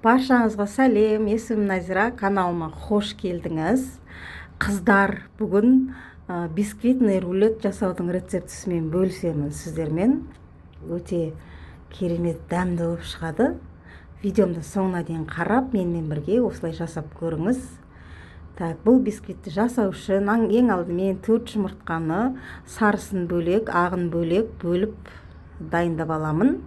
Баршаңызға сәлем, есімім Назира, каналыма қош келдіңіз. Қыздар, бүгін бисквитный рулет жасаудың рецептісімен бөлісемін сіздермен. Өте керемет дәмді болып шығады. Видеомды соңына дейін қарап, менімен бірге осылай жасап көріңіз. Так, бұл бисквитті жасау үшін ең алдымен 4 жұмыртқаны сарысын бөлек, ағын бөлек бөліп дайындап аламын.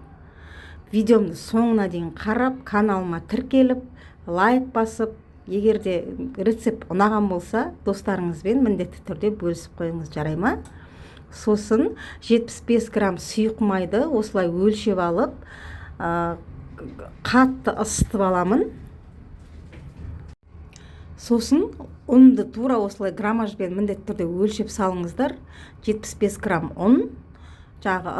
Видеомды соңына дейін қарап, каналыма тіркеліп, лайк басып, егер де рецепт ұнаған болса, достарыңызбен міндетті түрде бөлісіп қойыңыз, жарай ма? Сосын 75 грамм сұйық майды осылай өлшеп алып, қатты ысытып аламын. Сосын ұнды тура осылай граммажбен міндетті түрде өлшеп салыңыздар. 75 грамм ұн. Жаңағы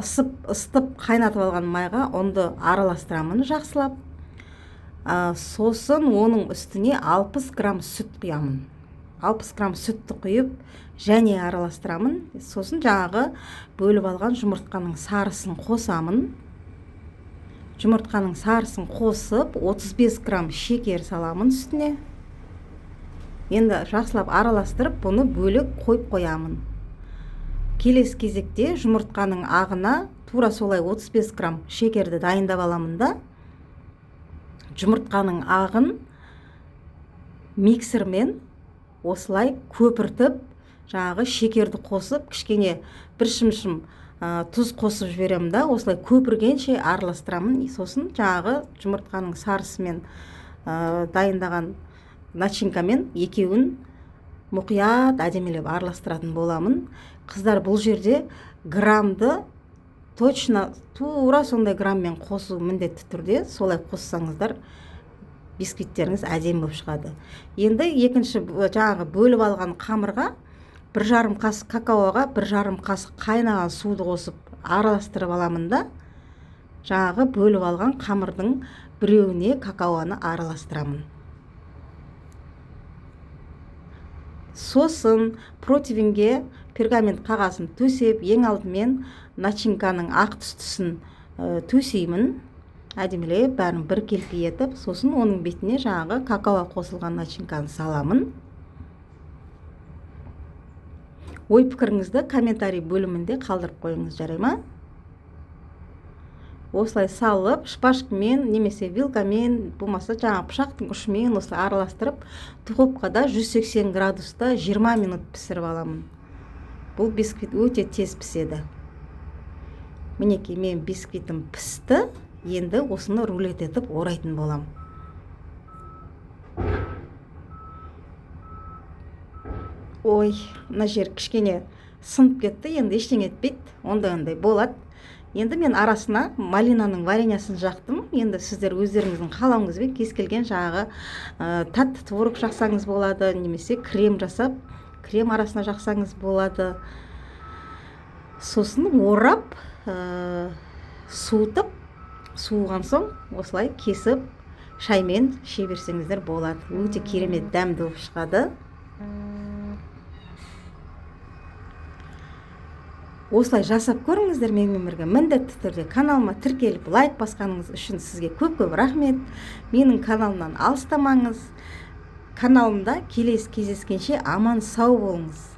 ысытып қайнатып алған майға ұнды араластырамын жақсылап. Сосын оның үстіне 60 грамм сүт құямын. 60 грамм сүтті құйып, және араластырамын. Сосын жаңағы бөліп алған жұмыртқаның сарысын қосамын. Жұмыртқаның сарысын қосып, 35 грамм шекер саламын үстіне. Енді жақсылап араластырып, бұны бөлек қойып қоямын. Келесі кезекте жұмыртқаның ағына тура солай 35 грамм шекерді дайындап аламын да, жұмыртқаның ағын миксермен осылай көпіртіп, жаңағы шекерді қосып, кішкене бір шымшым тұз қосып жіберемін да, осылай көпіргенше араластырамын. Сосын жаңағы жұмыртқаның сарысымен дайындаған начинкамен екеуін мұқият әдемілеп араластыратын боламын. Қыздар, бұл жерде граммды точно тура сондай грамммен қосу міндетті түрде, солай қоссаңыздар бисквиттеріңіз әдемі болып шығады. Енді екінші жаңағы бөліп алған қамырға 1,5 қасық какаоға 1,5 қасық қайнаған суды қосып араластырып аламын да, жаңағы бөліп алған қамырдың біреуіне какаоны араластырамын. Сосын противенге пергамент қағазын төсеп, ең алдымен начинканың ақ түстісін төсеймін. Әдемілеп бәрін біркелкі етіп, сосын оның бетіне жаңағы какао қосылған начинканы саламын. Ой пікіріңізді комментарий бөлімінде қалдырып қойыңыз, жарай ма? Осылай салып, шпажкамен немесе вилкамен, болмаса жаңағы пышақтың ұшымен осылай араластырып, духовкада 180 градуста 20 минут пісіріп аламын. Бұл бисквит өте тез піседі. Мінекей, мен бисквитім пісті. Енді осыны рулет етіп орайтын болам. Ой, мына жер кішкене сынып кетті, енді ештеңе етпейді, ондай-ондай болады. Енді мен арасына малинаның вареньясын жақтым. Енді сіздер өздеріңіздің қалауыңызбен кез келген жаңағы тәтті творог жақсаңыз болады, немесе крем жасап, крем арасына жақсаңыз болады. Сосын орап, суытып, суыған соң осылай кесіп, шаймен іше берсеңіздер болады. Өте керемет дәмді болып шығады. Осылай жасап көріңіздер менімен бірге. Міндетті түрде каналыма тіркеліп, лайк басқаныңыз үшін сізге көп-көп рахмет. Менің каналымнан алыстамаңыз. Каналымда келесі кездескенше аман сау болыңыз.